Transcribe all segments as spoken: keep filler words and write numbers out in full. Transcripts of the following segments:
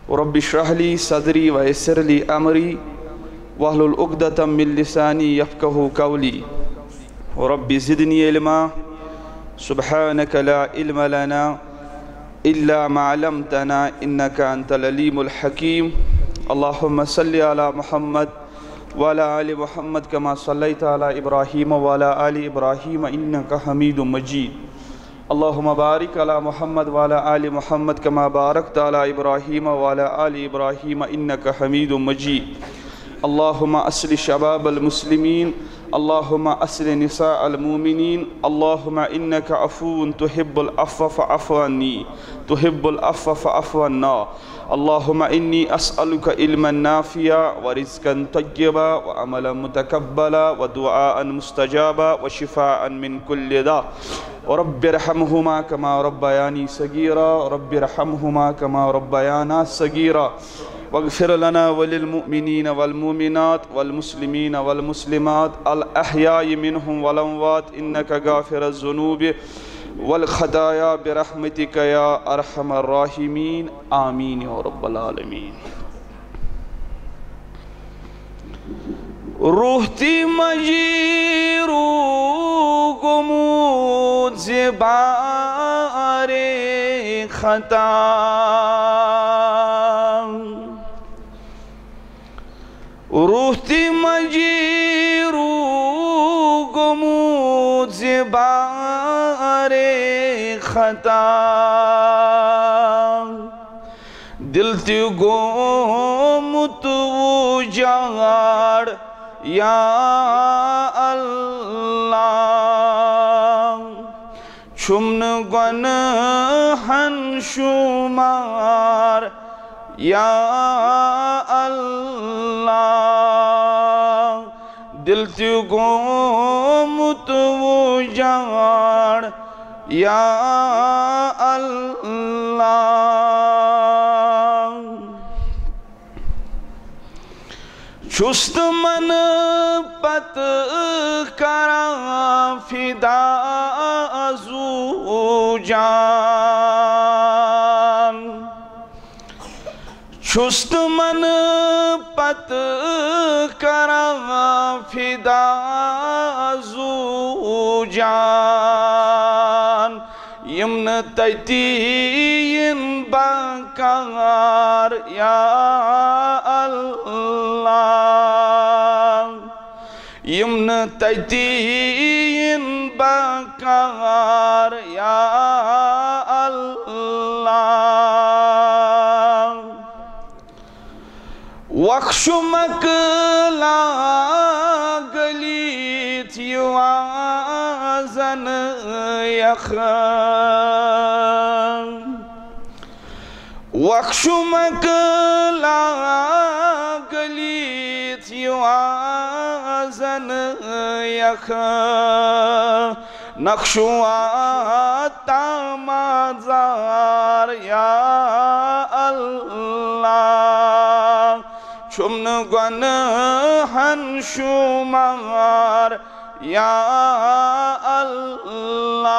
رب اشرح لي صدري ويسر لي أمري واحلل عقدة من لساني يفقهوا قولي. رب زدني علما. سبحانك لا علم لنا إلا ما علمتنا إنك أنت العليم الحكيم. اللهم صل على محمد وعلى آل محمد كما صليت على إبراهيم وعلى آل إبراهيم إنك حميد مجيد. اللهم بارك على محمد وعلى آل محمد كما باركت على إبراهيم وعلى آل إبراهيم إنك حميد مجيد. اللهم أصلح شباب المسلمين. اللهم أصلح نساء المؤمنين. اللهم إنك عفو تحب العفو فاعف عني. تحب العفو فاعف عنا. اللهم إني أسألك علما نافعا ورزقا طيبا وعملا متقبلا ودعاء مستجابا وشفاء من كل داء. رب ارحمهما كما ربياني صغيرا. رب ارحمهما كما ربيانا صغيرا. واغفر لنا وللمؤمنين والمؤمنات والمسلمين والمسلمات الأحياء منهم والأموات إنك غافر الذنوب والخطايا برحمتك يا أرحم الراحمين. آمين يا رب العالمين. روح تہِ مجیٖرو گوٚمُت زِ بارِ خطا۔ روح تہِ مجیٖرو گوٚمُت زِ بارِ خطا۔ دل تہِ گوٚمُت اُجاڑ یا اللہ۔ چھُم نہٕ گۄنہَن شُمار یا اللہ۔ دل تہِ گوٚمُت اُجاڑ یا اللہ۔ چھُس تِمن پتہٕ کران فدا زُو جان۔ چھُس تِمن پتہٕ کران فدا زُو جان۔ یِم نہٕ تَتہِ یِن بکار یا اللہ۔ یِم نہٕ تَتہِ یِن بکار یا اللہ۔ وخشمک لا گلیت یوازن یخ۔ وخشمک لا گلیت یوازن یخ۔ نقشوا تامازار یا اللہ۔ چھُم نہٕ گۄنہَن شُمار یا اللہ۔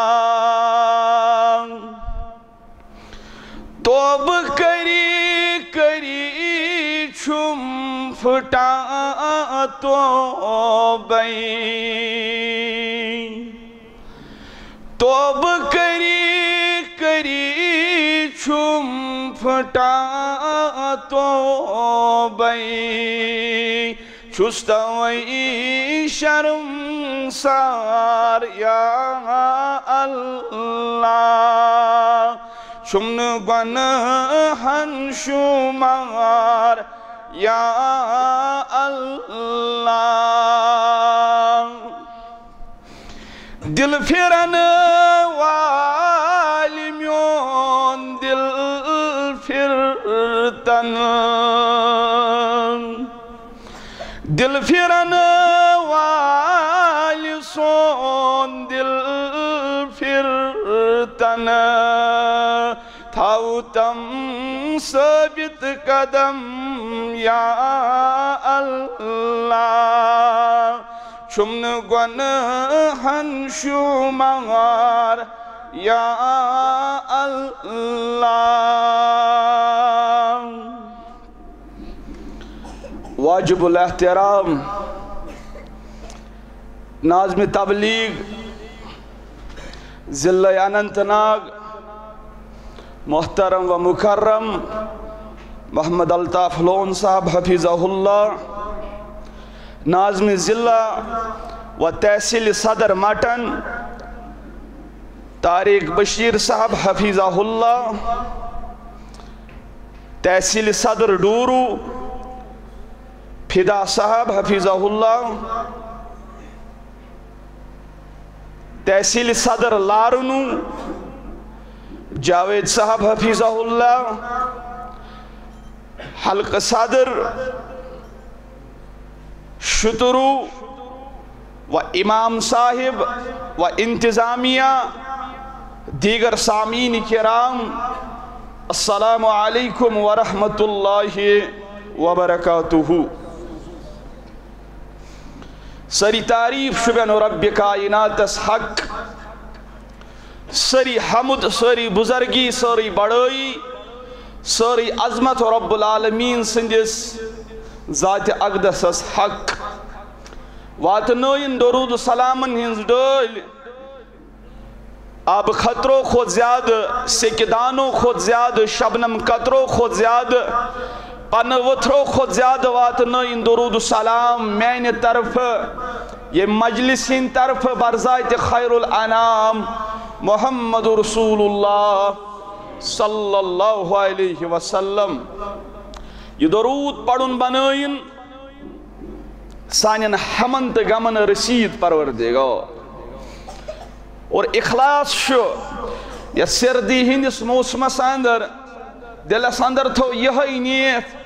توبہٕ کٔری کٔری چھُم پھٕٹان توبَے۔ توبہٕ کٔری کٔری چھُم پھٕٹان توبَے۔ چھُس توے شرمسار یا اللہ۔ چھُم نہٕ گۄنہَن شُمار یا اللہ۔ دل پھرن والہِ میون دل پھرتن۔ دل پھرن والہِ سون دل پھرتن۔ تھاو تم ثابت قدم یا اللہ۔ چھُم نہٕ گۄنہَن شُمار یا اللہ۔ واجب الاحترام ناظم تبلیغ ضلع اننت ناگ، محترم و مکرم محمد الطاف لون صاحب حفظہ اللہ، ناظم ضلع و تحصیل صدر مٹن طارق بشیر صاحب حفظہ اللہ، تحصیل صدر ڈورو فدا صاحب حفظہ اللہ، تحصیل صدر لارنو جاوید صاحب حفظہ اللہ، حلقہ صدر شترو و امام صاحب و انتظامیہ، دیگر سامعین کرام، السلام علیکم ورحمۃ اللہ وبرکاتہ۔ سٲری تعریٖف چھِ رۄبِ کائناتس حق۔ سٲری حمد، سٲری بزرگی، سٲری بڑٲیی، سٲری عظمت رب العالمین سٕنٛدِس ذاتِ اقدسس حق۔ واتنٲیِن درود و سلامن ہٕنٛز ڈٲلۍ۔ آبہٕ قطرو کھۄتہٕ زیادٕ، سیٚکہِ دانو کھۄتہٕ زیادٕ، شبنم قطرو کھۄتہٕ زیادٕ، پنہٕ ؤتھرو کھۄتہٕ زیادٕ واتنٲیِن درود و سلام میانہِ طرفہٕ، ییٚمہِ مجلس ہٕنٛدِ طرفہٕ، برذاتِ خیر الانام محمد رسول اللہ صلی اللہ علیہ وسلم۔ یہِ درود پرُن بنٲیِن سانٮ۪ن ہمن تہٕ غمن رسیٖد پروردگار۔ اور اخلاص چھُ یتھ سردی ہٕنٛدِس موسمس اندر، دلس اندر تھٲو یِہے نیت،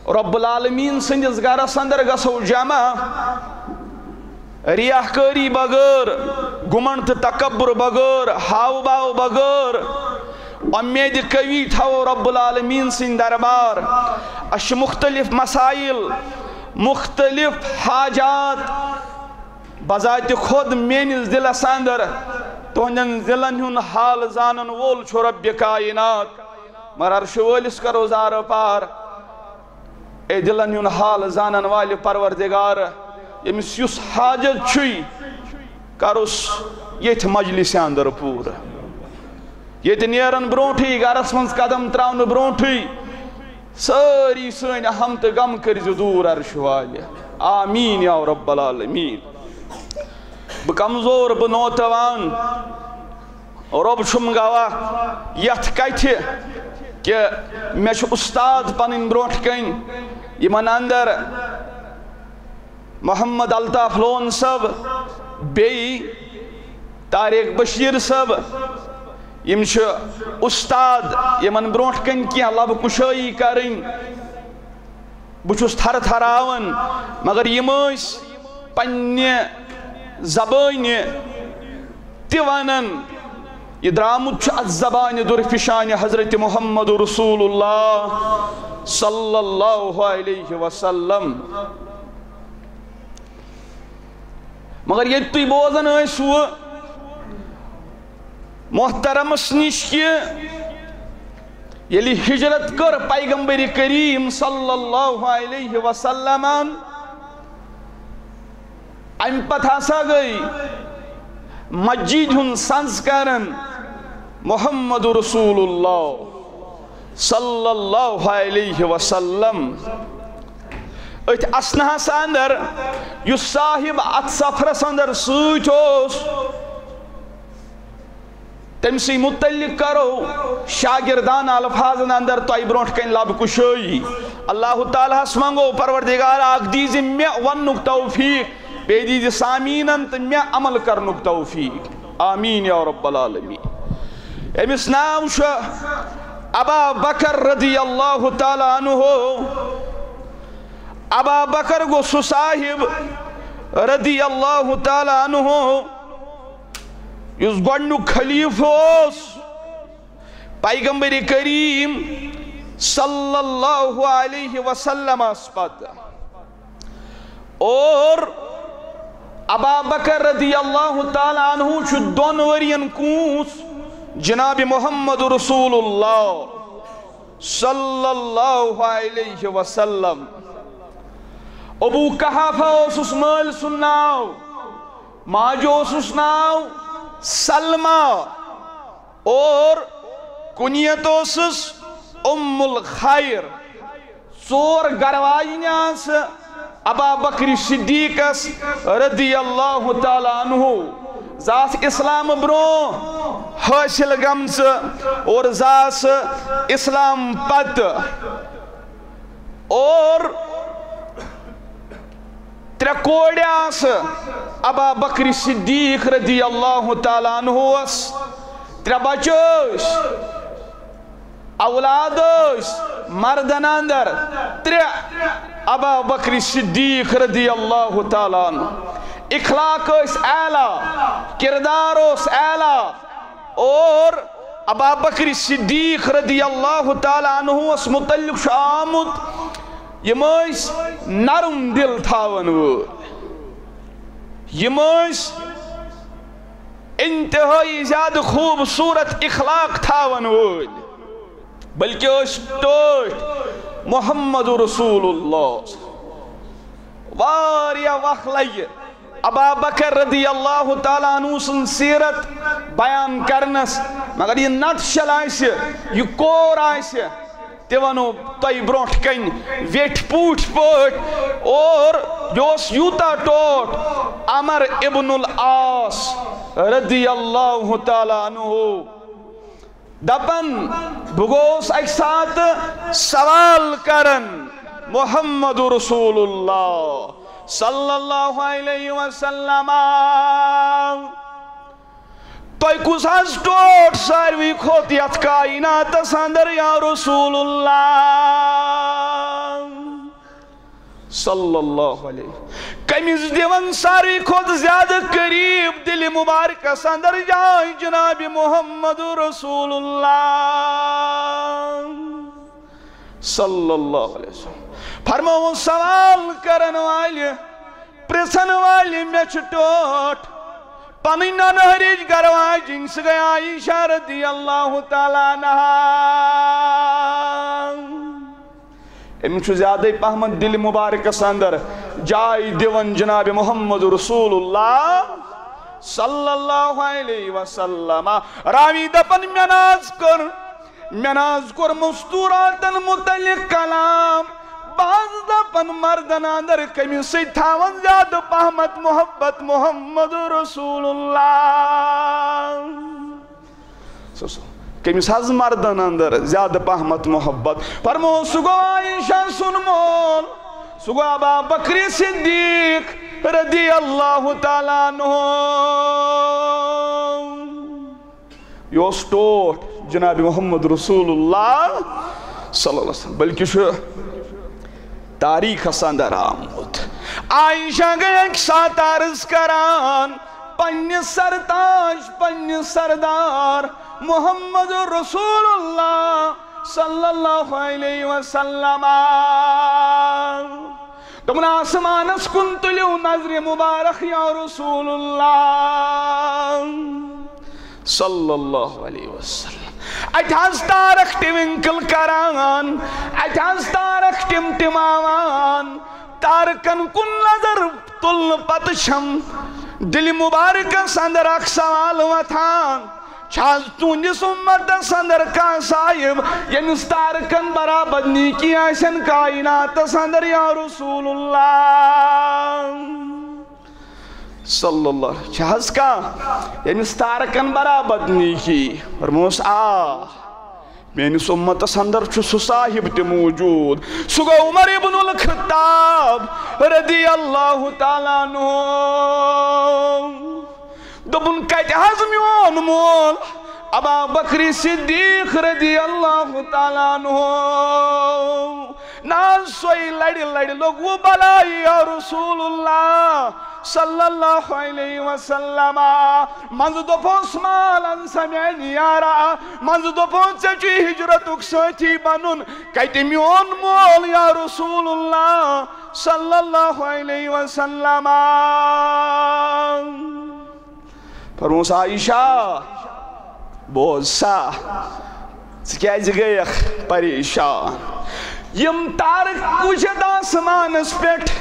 رب العالمین سٕنٛدِس گرس اندر گژھو جمع، ریاکٲری بغٲر، گمنڈ تہٕ تکبر بغٲر، ہاو باو بغٲر، امید قوی تھاوو رب العالمین سٕنٛدۍ دربار۔ اسہِ چھِ مختلف مسائل، مختلف حاجات۔ بذاتِ خود میٲنِس دلس اندر تُہنٛدٮ۪ن دلن ہُنٛد حال زانن وول چھُ رب کائنات۔ مگر عرشہِ وٲلِس کرو زارٕ پار۔ اے دلن ہُنٛد حال زانن والہِ پروردگار، ییٚمِس یُس حاجت چھُے، کرُس ییٚتھۍ مجلسہِ اندر پوٗرٕ۔ ییٚتہِ نیرن برونٹھٕے، گرس منٛز قدم تراونہٕ برونٹھٕے، سٲری سٲنۍ ہم تہٕ غم کٔرزِ دوٗر عرشہِ والہِ۔ آمین یا رب العالمین۔ بہٕ کمزور، بہٕ نوتوان، رۄب چھُم گواہ یتھ کتھِ کہِ مےٚ چھُ استاد پنٕنۍ برونٹھ کنۍ، یِمن اندر محمد الطاف لون صٲب، بیٚیہِ طارق بشیر صٲب، یِم چھِ استاد، یِمن برونٹھ کنۍ کینٛہہ لبہٕ کُشٲیی کرٕنۍ۔ بہٕ چھُس تھرٕ تھراوان، مگر یِم ٲسۍ پننہِ زبٲنہِ تہِ ونان۔ یہِ درامُت چھُ از زبانہِ درفشانہِ حضرت محمد رسول اللہ صلی اللہ علیہ وسلم۔ مگر ییٚتہِ تُہۍ بوزان ٲسوٕ محترمس نِش کہِ ییٚلہِ ہجرت کٔر پیغمبر کریم صلی اللہ علیہ وسلمن، امہِ پتہٕ ہسا گٔے مسجد ہُنٛد سنٛز کران محمد رسول اللہ صلی اللہ علیہ وسلم۔ أتھۍ اثناہس اندر یُس صاحب اتھ سفرس اندر سۭتۍ اوس، تٔمۍ سٕے متعلق کرو شاگردانہ الفاظن اندر تۄہہِ برونٹھ کنہِ لب کشٲیی۔ اللہ تعالیٰ ہس منگو، پروردگار اکھ دیٖزِ مےٚ وننُک توفیق، بیٚیہِ دیٖزِ سامعیٖنن تہٕ مےٚ عمل کرنُک توفیق۔ آمین یا رب العالمین۔ أمِس ناو چھُ ابا بکر رضی اللہ تعالیٰ عنہ۔ ابا بکر گوٚو سُہ صاحب رضی اللہ تعالیٰ عنہ، یُس گۄڈنیُک خلیفہٕ اوس پیغمبر کریم صلی اللہ علیہ وسلمس پتہٕ۔ اور ابا بکر رضی اللہ تعالیٰ عنہ چھُ دۄن ؤرین کوٗنٛژ جناب محمد رسول اللہ۔ صلی اللہ علیہ وسلم۔ ابو قحافہ اوسُس مٲلۍ سُنٛد ناو، ماجہِ اوسُس ناو سلمہ اور کنیت اوسُس ام الخیر۔ ژور گرواجنہِ آسہٕ ابا بکر صدیقس رضی اللہ تعالیٰ عنہ۔ زٕ آسہٕ اسلام برونٛہہ حٲصِل گٔمژٕ اور زٕ آسہٕ اسلام پتہٕ۔ اور ترٛےٚ کورِ آسہٕ ابا بکر صدیق رضی اللہ تعالیٰ عنہس۔ ترٛےٚ بچہٕ ٲسۍ، اولاد ٲسۍ مردن اندر ترٛےٚ، ابا بکر صدیق رضی اللہ تعالیٰ عنہ۔ اخلاق ٲسۍ اعلیٰ، کردار اوس اعلیٰ، اور ابا بکر صدیق رضی اللہ تعالیٰ عنہس متعلق چھُ آمُت، یِم ٲسۍ نرم دل تھاون وٲلۍ، یِم ٲسۍ انتہٲئی زیادٕ خوبصورت اخلاق تھاون وٲلۍ، بلکہ ٲسۍ ٹٲٹھۍ محمد رسول اللہ۔ واریاہ وقت لگہِ ابا بکر رضی اللہ تعالیٰ عنہ سٕنٛز سیرت بیان کرنس، مگر یہِ nutshell آسہِ، یہِ core آسہِ، تہِ ونو تۄہہِ برونٛٹھ کنہِ ویٹھۍ پوٗٹھۍ پٲٹھۍ۔ اور یہِ اوس یوٗتاہ ٹوٹھ، عمر ابن العاص رضی اللہ تعالیٰ عنہ۔ دپان، بہٕ گوس اکہِ ساتہٕ سوال کران محمد رسول اللہ صلی اللہ علیہ وسلم، تۄہہِ کُس حظ ٹوٹھ ساروی کھۄتہٕ یتھ کائناتس اندر یا رسول اللہ؟ صلی اللہ علیہ۔ کٔمِس دِوان ساروی کھۄتہٕ زیادٕ قریب دِلہِ مُبارکس اندر جاے جناب محمد رسول اللہ صلی اللہ علیہ وسلم۔ فرماوُن، سوال کرن والہِ، پرژھن والہِ، مےٚ چھُ ٹوٹھ پنٕنۍ ننہرِچ گرواجِنۍ، سۄ گٔے عائشہ رضی اللہ تعالیٰ عنہا۔ أمِس چھُ زیادَے پہمتھ دِلہِ مُبارکَس اندر جاے دِوان جناب محمد رسول اللہ صلی اللہ علیہ وسلم۔ راوی دپان، مےٚ نہ حظ کوٚر، مےٚ نہ حظ کوٚر مستوراتن متعلق کلام۔ بہٕ حظ دپان، مردن اندر کٔمِس سۭتۍ تھاوان زیادٕ پہمتھ محبت؟ محمد رسول اللہ۔ سُہ، سُہ، کٔمِس حظ مردن اندر زیادٕ پہمتھ محبت؟ فرمو، سُہ گوٚو عائشہ سُنٛد مول، سُہ گوٚو ابا بکر صدیق رضی اللہ تعالیٰ عنہ۔ یہِ اوس ٹوٹھ جناب محمد رسول اللہ صلی اللہ علیہ وسلم، بلکہِ چھُ تاریخس اندر آمُت۔ عائشہ گٔے اکہِ ساتہٕ عرض کران، پننہِ سرتاج، پننہِ سردار محمد رسول اللہ صلی اللہ علیہ وسلم۔ دوٚپُن، آسمانس کُن تُلِو نظرِ مبارک یا رسول اللہ صلی اللہ علیہ وسلم۔ اتہِ حظ تارک ٹوِنکل کران، اتہِ حظ تارک ٹمٹماوان۔ تارکن کُن نظر تُلنہٕ پتہٕ چھم دِلہِ مبارکس اندر اکھ سوال وۄتھان، چھا حظ تُہنٛدِس اُمتس اندر کانٛہہ صاحب، ییٚمِس تارکن برابر نیکی آسن کائناتس اندر یا رسول اللہ صلی اللہ علیہ؟ چھا حظ کانٛہہ، ییٚمِس تارکن برابر نیکی؟ فرموس، آ، میٲنِس اُمتس اندر چھُ سُہ صاحب تہِ موجود، سُہ گوٚو عمر ابن الخطاب رضی اللہ تعالیٰ عنہ۔ دوٚپُن، کتہِ حظ میون مول ابا بکر صدیق رضی اللہ تعالیٰ عنہ؟ نہ حظ، سۄے لڑِ لڑِ لوٚگ وۄنۍ بلاے یا رسول اللہ صلی اللہ علیہ وسلم۔ منٛزٕ دوٚپہوس، مال ان سا میانہِ یارا، منٛزٕ دوٚپہوس، ژےٚ چھُے ہجرتُک سٲتھی بنُن، کتہِ میون مول یا رسول اللہ صلی اللہ علیہ وسلم؟ فرموس، عائشہ، بوز سا، ژٕ کیازِ گٔیَکھ پریشان؟ یِم تارک وٕچھِتھ آسمانس پٮ۪ٹھ،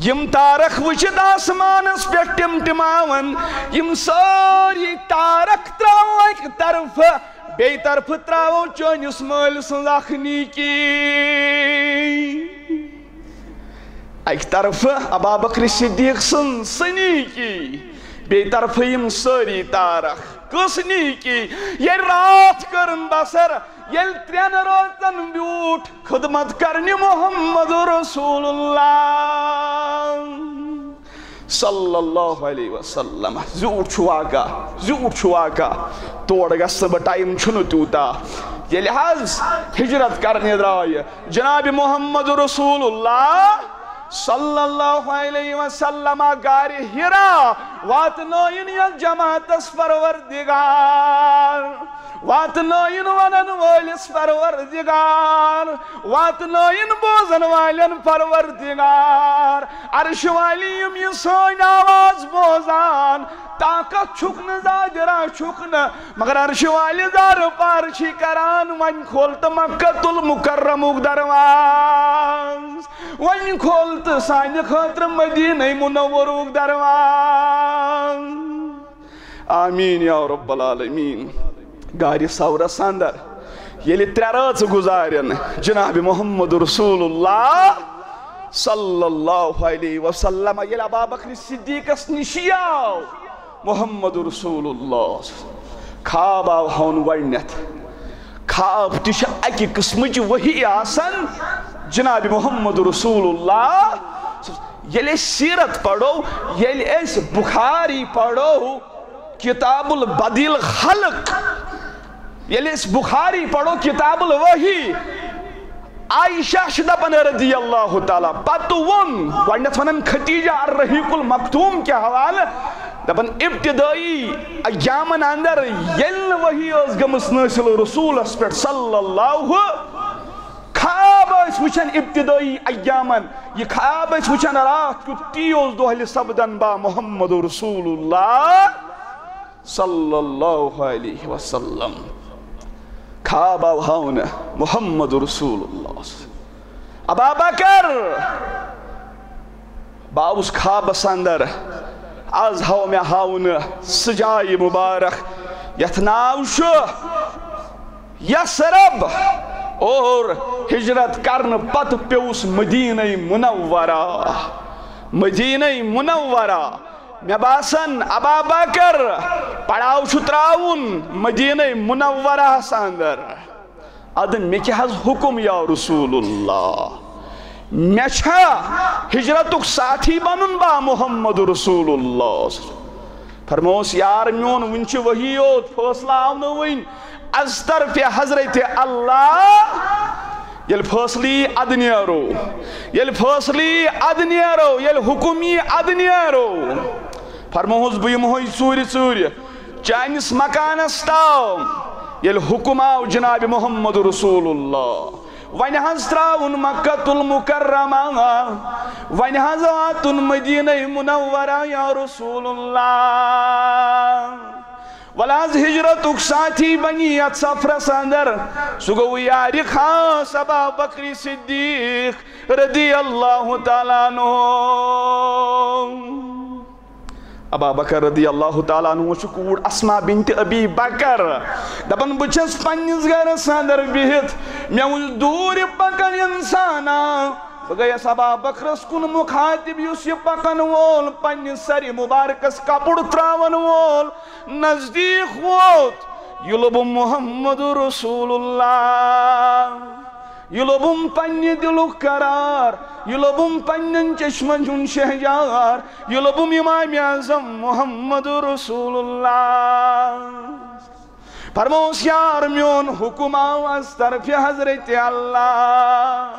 یِم تارک وٕچھِتھ آسمانس پٮ۪ٹھ ٹِمٹِماوان، یِم سٲری تارک ترٛاوو اَکہِ طرفہٕ، بیٚیہِ طرفہٕ ترٛاوو چٲنِس مٲلۍ سٕنٛز اکھ نیکی۔ اَکہِ طرفہٕ ابابکر صدیق سٕنٛز سُہ نیکی، بیٚیہِ طرفہٕ یِم سٲری تارک۔ کٕژ نیکی؟ ییٚلہِ راتھ کٔرٕن بسر، ییٚلہِ ترٛٮ۪ن رٲژن بیوٗٹھ خدمت کرنہِ محمد رسول اللہ صلی اللہ علیہ وسلم۔ زیوٗٹھ چھُ واقعہ، زیوٗٹھ چھُ واقعہ۔ تور گژھٕ بہٕ، ٹایم چھُنہٕ تیوٗتاہ۔ ییٚلہِ حظ ہجرت کرنہِ درٛایہِ جناب محمد رسول اللہ صلی اللہ علیہ وسلم غارِ حرا، واتنٲیِن یتھ جماعتس پروردگار، واتنٲیِن ونن وٲلِس پروردگار، واتنٲیِن بوزن والٮ۪ن پروردگار۔ عرش والی یِم یہِ سٲنۍ آواز بوزان، طاقت چھُکھ نہٕ، زادِ راہ چھُکھ نہٕ، مگر عرش والہِ زارٕ پار چھی کران، وۄنۍ کھول تہٕ مکہ المکرمُک دروازٕ، وۄنۍ کھول تہٕ سانہِ خٲطرٕ مدینہ منورُک دروازٕ۔ آمین یا رب العالمین۔ غارِ ثورس اندر ییٚلہِ ترٛےٚ رٲژٕ گُزارن جناب محمد رسول اللہ صلی اللہ علیہ وسلم، ییٚلہِ ابابکر صدیقس نِش آو محمد رسول اللہ، خواب آو ہاونہٕ گۄڈٕنٮ۪تھ۔ خواب تہِ چھِ اَکہِ قٕسمٕچ وحی آسان جناب محمد رسول اللہ۔ ییٚلہِ أسۍ سیرت پرو، ییٚلہِ أسۍ بخاری پرو، کتاب البدیع الخلق، ییٚلہِ أسۍ بخاری پرو، کتاب الوحی، عائشہ چھِ دپان رضی اللہ تعالیٰ، پتہٕ ووٚن، گۄڈٕنٮ۪تھ ونان خدیجہ الرحیق المختوم کہِ حوالہٕ، دپان ابتدٲئی ایامن اندر ییٚلہِ نہٕ وحی ٲس گٔمٕژ نٲصِل رسولس پٮ۪ٹھ صلی اللہ، خواب ٲسۍ وٕچھان ابتدٲئی ایامن، یہِ خواب ٲسۍ وٕچھان راتھ کیُتھ تی اوس دۄہلہِ سپدان با محمد رسول اللہ صلی اللہ علیہ وسلم۔ خواب آو ہاونہٕ محمد رسول اللہ۔ ابا بکر، بہٕ آوُس خوابس اندر، از ہاو مےٚ ہاونہٕ سُہ جاے مبارک یتھ ناو چھُ یثرب، اور ہجرت کرنہٕ پتہٕ پیوٚوُس مدینہ منورہ۔ مدینہ منورہ۔ مےٚ باسان، ابا بکر، پڑاو چھُ تراوُن مدینہ منورہس اندر۔ ادٕ مےٚ کیٛاہ حظ حکم یا رسول اللہ؟ مےٚ چھا ہجرتُک ساتھی بنُن با محمد رسول اللہ؟ فرموس، یار میون، وٕنہِ چھِ وحی یوت، فٲصلہٕ آو نہٕ وٕنہِ۔ از طرفِ حضرت اللہ، ییٚلہِ فٲصلہٕ یی ادٕ نیرو، ییٚلہِ فٲصلہٕ یی ادٕ نیرو، ییٚلہِ حکم یی ادٕ نیرو۔ فرموہُس، بہٕ یِمہوے ژوٗرِ ژوٗرِ چٲنِس مکانس تام، ییٚلہِ حکم آو جناب محمد رسول اللہ۔ وۄنۍ حظ ترٛاوُن مکہ المکرمہ، وۄنۍ حظ واتُن مدینہ منورہ یا رسول اللہ۔ ولہٕ حظ ہجرتُک ساتھی بنی یتھ سفرس اندر، سُہ گوٚو یارِ خاص ابا بکر صدیق رضی اللہ تعالیٰ عنہ۔ ابا بکر رضی اللہ تعالیٰ عنہ چھُ کوٗر اسما بنت ابی بکر۔ دپان، بہٕ چھَس پننِس گرس اندر بِہِتھ، مےٚ وُچھ دوٗرِ پکان انسانا۔ بہٕ گٔیَس ابا بکرس کُن مخاطب، یُس یہِ پکان وول، پننِس سرِ مبارکس کپُر تراون وول نزدیک ووت۔ یہِ لوٚبُم محمد رسول اللہ۔ یہِ لوٚبُم پننہِ دِلُک قرار، یہِ لوٚبُم پننٮ۪ن چشمن ہُنٛد شہجار، یہِ لوٚبُم امام اعظم محمد رسول اللہ۔ فرموس، یار میون، حکم آو از طرفِ حضرت اللہ۔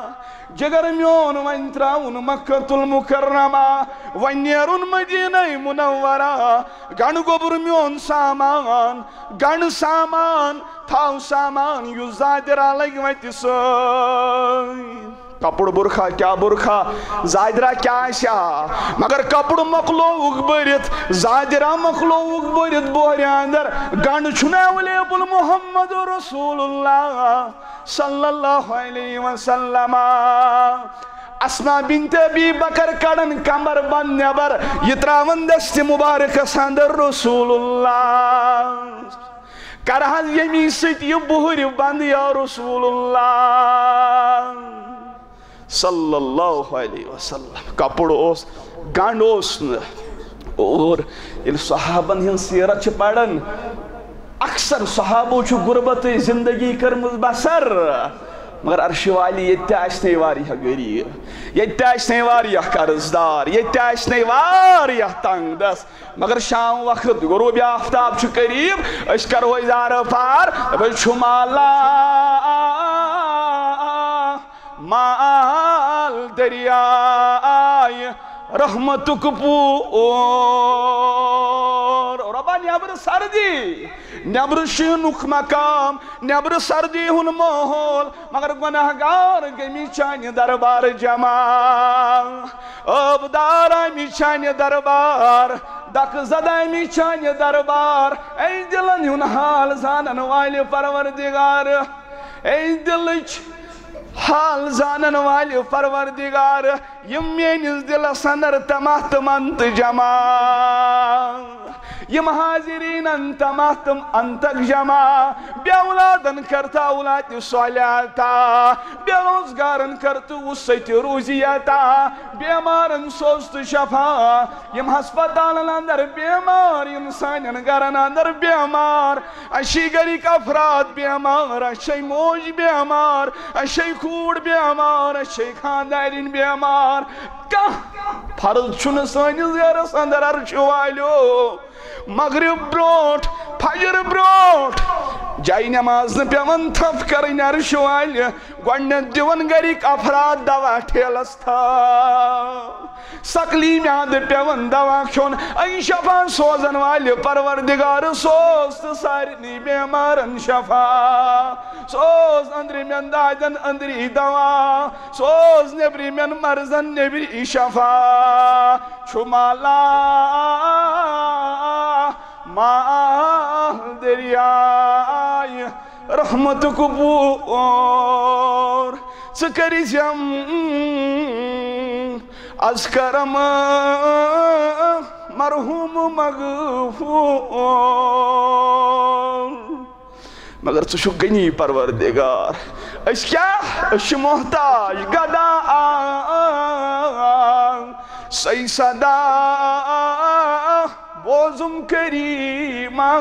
جگر میون، وۄنۍ ترٛاوُن مکہ المکرمہ، وۄنۍ نیرُن مدینہ منورہ۔ گنڈ گوٚبُر میون سامان، گنڈ سامان، تھاو سامان یُس زادِ راہ لگہِ وتہِ سۭتۍ۔ کپُر برقع، کیٛاہ برقع؟ زادرا کیٛاہ آسہِ ہا؟ مگر کپُر مۄکلووُکھ بٔرِتھ، زادرا مۄکلووُکھ بٔرِتھ بوہرِ اندر۔ گنڈ چھُنہٕ ایویلیبل محمد رسول اللہ صلی اللہ علیہ وسلم۔ اسما بنت ابی بکر کڑن کمر بند نٮ۪بر، یہِ تراون دستِ مبارکس اندر رسول اللہ۔ کر حظ ییٚمی سۭتۍ یہِ بُہٕرۍ بند یا رسول اللہ صلی اللہ علیہ وسلم۔ کپُر اوس، گنڈ اوس نہٕ۔ اور ییٚلہِ صحابن ہٕنٛز سیرت چھِ پران، اکثر صحابو چھُ غربتٕچ زندگی کٔرمٕژ بسر، مگر عرشہِ والی ییٚتہِ تہِ آسہِ نے واریاہ غریب، ییٚتہِ تہِ آسہِ نے واریاہ قرض دار، ییٚتہِ تہِ آسہِ نے واریاہ تنگ دست۔ مگر شام وقت غروب آفتاب چھُ قریب، أسۍ کرو اظہار پار، دپو چھُ مالا مال دریائے رحمتُک پور۔ رۄبا، نٮ۪برٕ سردی، نٮ۪برٕ شیٖنُک مقام، نٮ۪برٕ سردی ہُنٛد ماحول، مگر گۄناہ گار گٔمٕتۍ چانہِ دربار جمع۔ عٲبدار آمٕتۍ چانہِ دربار، دکہٕ زدٕ آمٕتۍ چانہِ دربار۔ اے دلن ہُنٛد حال زانن والہِ پروردگار، اے دلٕچ حال زانن والہِ پروردگار، یِم میٲنِس دلس اندر تماہ تہٕ من تہٕ جمع، یِم حاضریٖنن تماہ تہٕ انتک جمع، بے اولادن کر تہٕ اولادِ صالحہ عطا، بے روزگارن کر تہٕ وسعتِ روزی عطا، بیمارن سوز تہٕ شفا، یِم ہسپتالن اندر بیمار، یِم سانٮ۪ن گرن اندر بیمار، اَسہِ چھِ گرِکۍ افراد بیمار، اَسہِ چھِ موج بیمار، اَسہِ چھِ کوٗر بیمار، اَسہِ چھِ خاندارِنۍ بیمار۔ کانٛہہ فرض چھُنہٕ سٲنِس گرس اندر عرشہِ والیو۔ مغرب برونٛٹھ، فجر برونٛٹھ، جایہِ نماز نہٕ پٮ۪وان تھپھ کرٕنۍ عرشہِ والہِ۔ گۄڈٕنٮ۪تھ دِوان گرِکۍ افراد دوا ٹھیلس تھاو۔ سکلی میادٕ پٮ۪وان دوا کھیوٚن۔ اے شفا سوزن والہِ پروردگار، سوز تہٕ سارنٕے بیمارن شفا۔ سوز أنٛدرِمٮ۪ن دادٮ۪ن أنٛدری دوا۔ سوز نیٚبرِمٮ۪ن مرضن نیٚبری شفا۔ چھُ مالا مال دریائے رحمتُک پور۔ ژٕ کٔرِزٮ۪م از کرم مرحوم مغفور۔ مگر ژٕ چھُکھ غنی پروردگار۔ أسۍ کیٛاہ؟ أسۍ چھِ محتاج، گدا۔ سَے صدا بوزُم کریٖما۔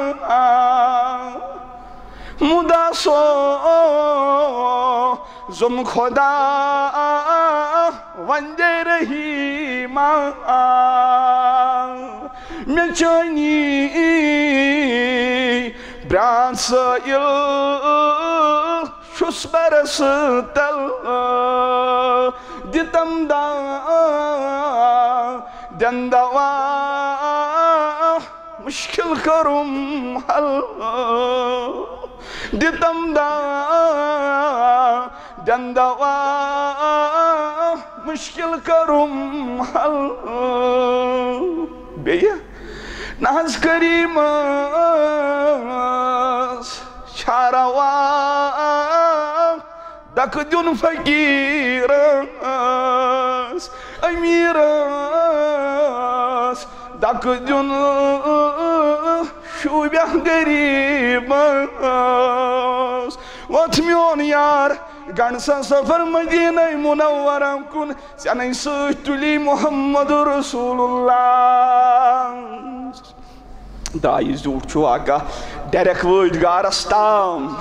مُدا سوزُم خدا وندے رحیما۔ مےٚ چٲنی برٛانٛد سٲیِل چھُس برس تل۔ دِتم دا دٮ۪ن دوا مشکل کٔرُم حل۔ دِتم دا دٮ۪ن دوا مشکل کٔرُم حل۔ بیٚیہِ نہ حظ کریٖمس چھا روا دکہٕ دیُن فقیٖرس، أمیٖرس دکہٕ دیُن شوٗبیٛاہ غریٖبس۔ وۄتھ میون یار، گنڈ سا سفر مدینہ منورہ کُن، ژےٚ نَے سۭتۍ تُلی محمد رسول اللہ۔ درٛایہِ زیوٗٹھ چھُ واقعہ، ڈٮ۪رٮ۪ک وٲتۍ غارس تام،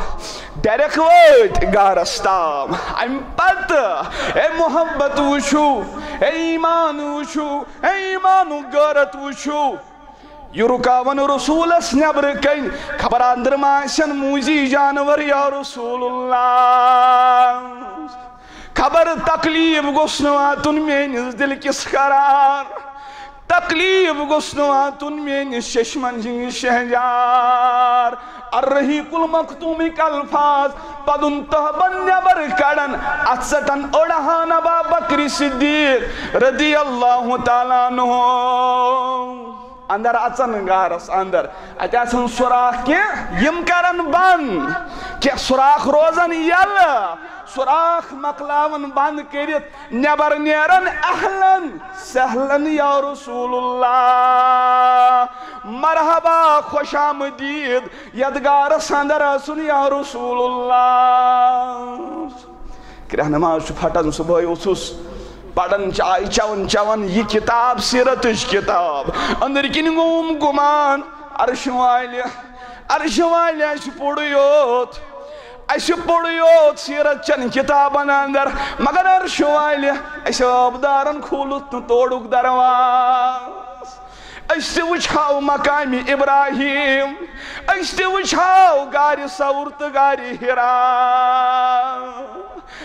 ڈٮ۪رٮ۪ک وٲتۍ غارس تام۔ اَمہِ پتہٕ، اے محبت وٕچھِو، اے ایمان وٕچھِو، اے ایمانُک غٲرت وٕچھِو۔ یہِ رُکاوَن رسوٗلس نٮ۪برٕ کَنۍ، خبر اندر ما آسن موٗزی جانور یا رسول اللہ۔ خبر تکلیف گوٚژھ نہٕ واتُن میٲنِس دِلہٕ کِس قرار، تکلیف گوٚژھ نہٕ واتُن میٲنِس چشمن ہٕنٛدِس شہجار۔ الرحیق المختوم کلفاظ، پدُن تہبند نٮ۪بر کڑان، اتھ ژٹان أڑہان ابا بکر صدیق رضی اللہ تعالیٰ عنہ۔ اندر اژان غارس اندر، اتہِ آسان سوراخ کینٛہہ، یِم کران بند، کینٛہہ سوراخ روزان یلہٕ۔ سوراخ مۄکلاوان بند کٔرِتھ، نٮ۪بر نیران، اہلن سہلن یا رسول اللہ، مرحبا، خوش آمدید، یتھ غارس اندر اژُن یا رسول اللہ۔ کرٛہنہٕ ماز چھُ پھٹان، صبحٲے اوسُس پران، چاے چٮ۪وان چٮ۪وان یہِ کِتاب، سیٖرتٕچ کِتاب۔ أنٛدٕرۍ کِنۍ گوٚوُم گُمان، عرشہِ والہِ، عرشہِ والہِ، اَسہِ پوٚرُے یوت، اَسہِ پوٚرُے یوت سیٖرت چٮ۪ن کِتابن اندر، مگر عرشہِ والہِ، اَسہِ عٲبدارن کھوٗلُتھ نہٕ تورُک درواز۔ أسۍ تہِ وٕچھہاو مقامِ ابراہیم، أسۍ تہِ وٕچھہاو غارِ ثور تہٕ غارِ حرا۔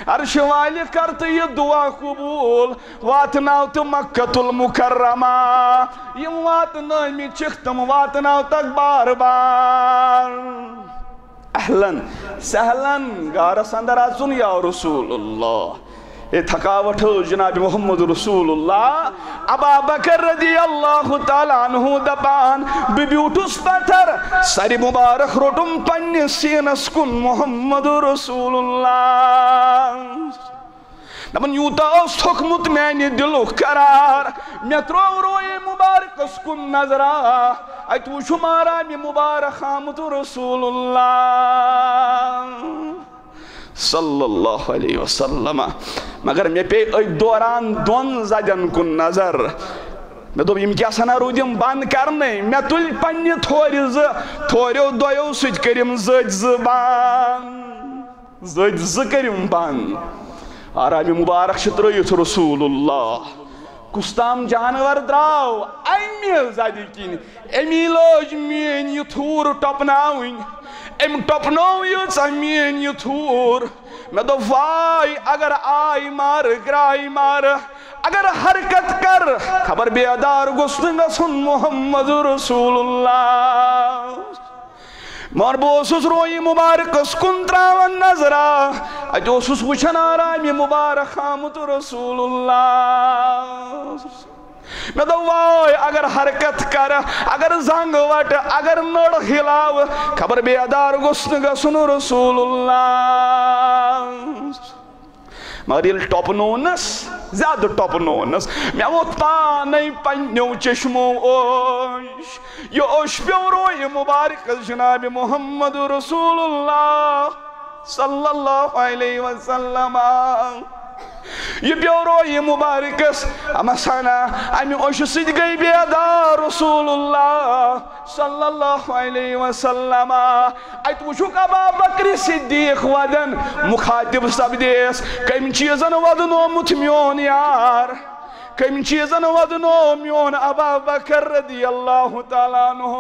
عرشہِ والہِ، کر تہٕ یہِ دعا قبوٗل، واتناو تہٕ مکۃ المکرمہ۔ یِم واتنٲومٕتۍ چھِکھ، تِم واتناو تکھ بار بار۔ اہلن سہلن، غارس اندر اژُن یا رسول اللہ۔ ہے تھکاوٹ ہو جناب محمد رسول اللہ۔ ابا بکر رضی اللہ تعالیٰ عنہ دپان، بہٕ بیوٗٹھُس پتھر، سرِ مبارک روٚٹُم پننِس سیٖنس کُن محمد رسول اللہ۔ دپان، یوٗتاہ اوس تھوٚکمُت میانہِ دِلُک قرار، مےٚ ترٛوو رویہِ مبارکس کُن نظرا، اتہِ وُچھُم آرامہِ مبارک آمُت رسول اللہ صلی اللہ علیہ وسلم۔ مگر مےٚ پیٚیہِ أتھۍ دوران دۄن زدٮ۪ن کُن نظر۔ مےٚ دوٚپ، یِم کیٛاہ سنا روٗدۍ یِم بنٛد کرنَے؟ مےٚ تُلۍ پننہِ تھورِ زٕ، تھوریو دۄیو سۭتۍ کٔرِم زٔدۍ زٕ بنٛد۔ زٔدۍ زٕ کٔرِم بنٛد۔ آرامِ مبارک چھِ ترٲیِتھ رسول اللہ۔ کُس تام جانور درٛاو امہِ زدِ کِنۍ، أمی لٲج میٲنۍ یہِ تھوٗر ٹۄپناوٕنۍ۔ أمۍ ٹۄپنٲو ییٖژاہ میٲنۍ یہِ تھوٗر۔ مےٚ دوٚپ، واے، اگر آے مارٕ، گراے مارٕ، اگر حرکت کر، خبر بیدار گوٚژھ نہٕ گژھُن محمد رسول اللہ۔ مگر بہٕ اوسُس رویہِ مبارکس کُن تراوان نظرا، اتہِ اوسُس وٕچھان آرامِ مبارک آمُت رسول اللہ۔ مےٚ دوٚپ، واے، اگر حرکت کرٕ، اگر زنٛگ وٹہٕ، اگر نٔر ہلاوٕ، خبر بیدار گوٚژھ نہٕ گژھُن رسول اللہ۔ مگر ییٚلہِ ٹۄپنوونس، زیادٕ ٹۄپنوونس، مےٚ ووٚتھ پانے پننیو چشمو اوش۔ یہِ اوش پیوٚو رویہِ مبارکس جناب محمد رسول اللہ صلی اللہ علیہ وسلم۔ یہِ پیوٚو رویہِ مبارکس۔ اما سنا، امہِ اوشہِ سۭتۍ گٔے بیدار رسول اللہ صلی اللہ علیہ وسلم۔ اتہِ وٕچھُکھ ابا بکر صدیق ودن، مخاطب سپدیس، کٔمۍ چیٖزن ودنومُت میون یار؟ کٔمۍ چیٖزن ودنو میون ابا بکر رضی اللہ تعالیٰ عنہ؟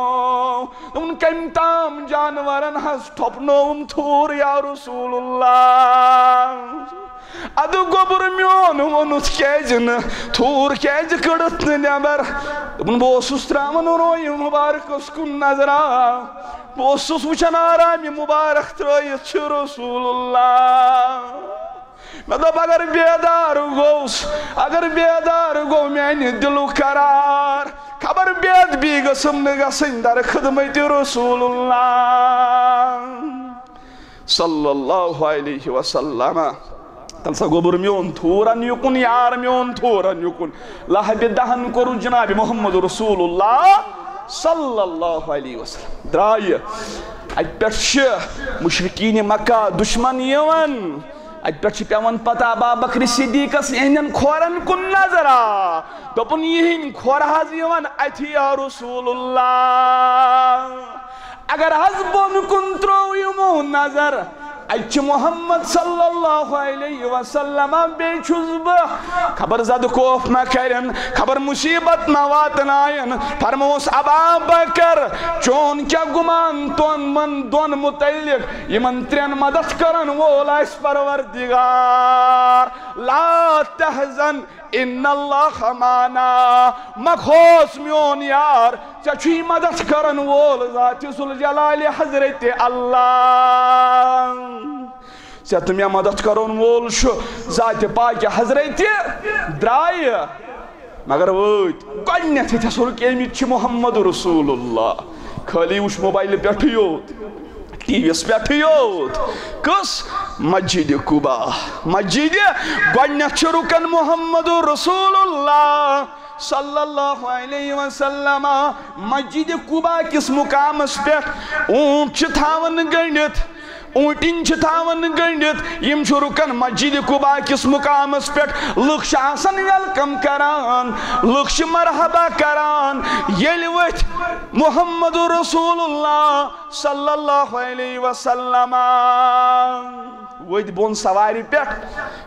دوٚپُن، کٔمۍ تام جانورن حظ ٹھۄپنووُم تھوٗر یا رسول اللہ۔ ادٕ گوٚبُر میون، ووٚنُتھ کیازِ نہٕ؟ تھوٗر کیازِ کٔڑٕتھ نہٕ نٮ۪بر؟ دوٚپُن، بہٕ اوسُس تراوان رویہِ مبارکس کُن نظرا، بہٕ اوسُس وٕچھان آرامہِ مبارک ترٲیِتھ چھُ رسول اللہ۔ مےٚ دوٚپ، اگر بیدار گوٚوس، اگر بیدار گوٚو میانہِ دِلُک قرار، خبر بے ادبی گٔژھٕم نہٕ گژھٕنۍ در خدمتِ رسول اللہ صلی اللہ علیہ وسلم۔ تَلہٕ سا گوٚبُر میون تھوٗرن یُکُن، یار میون تھوٗرن یُکُن۔ لہبہِ دہن کوٚرُن جناب محمد رسول اللہ صلی اللہ علیہ وسلم۔ درٛایہِ۔ اَتہِ پٮ۪ٹھ چھِ مشرکین مکہ دشمن یِوان۔ اَتہِ پٮ۪ٹھ چھِ پٮ۪وان پتہ ابا بکر صدیقس یِہنٛدٮ۪ن کھۄرن کُن نظر آ۔ دوٚپُن، یِہنٛدۍ کھۄر حظ یِوان اَتھِ یا رسول اللہ۔ اگر حظ بۄن کُن ترٛوو یِمو نظر، اَتہِ چھِ محمد صلی اللہ علیہ وسلم، بیٚیہِ چھُس بہٕ۔ خبر زدٕ خوف ما کَرن، خبر مصیبت ما واتناین۔ فرموس، ابا بکر، چون کیٛاہ گُمان تِمن دۄن متعلق؟ یِمن ترٛٮ۪ن مدد کرن وول آسہِ پروردگار۔ لا تحزن، ان اللہ معنا، مہ کھوژ میون یار، ژےٚ چھُے مدد کرن وول ذات ذوالجلال حضرت اللہ۔ ژےٚ تہٕ مےٚ مدد کرن وول چھُ ذات پاک حضرت۔ درٛایہِ، مگر وٲتۍ گۄڈٕنیتھ ییٚتہِ ہسا روٚک أمِتۍ چھِ محمد رسول اللہ۔ خٲلی وٕچھ موبایلہٕ پٮ۪ٹھٕے یوت، ٹی وی یس پٮ۪ٹھٕے یوت۔ کُس؟ مسجد قباء۔ مسجد، گۄڈٕنیتھ چھُ رُکن محمد رسول اللہ صلی اللہ علیہ وسلم مسجد قباء کِس مقامس پٮ۪ٹھ۔ اوٗنٹ چھِ تھاوان گٔنڈِتھ، اوٗنٹِنۍ چھِ تھاوان گٔنڈِتھ، یِم چھِ رُکان مسجد قباء کِس مقامس پٮ۪ٹھ۔ لُکھ چھِ آسان ویلکم کران، لُکھ چھِ مرحبا کران۔ ییٚلہِ ؤتھۍ محمد رسول اللہ صلی اللہ علیہ وسلم، ؤتھۍ بۄن سوارِ پٮ۪ٹھ،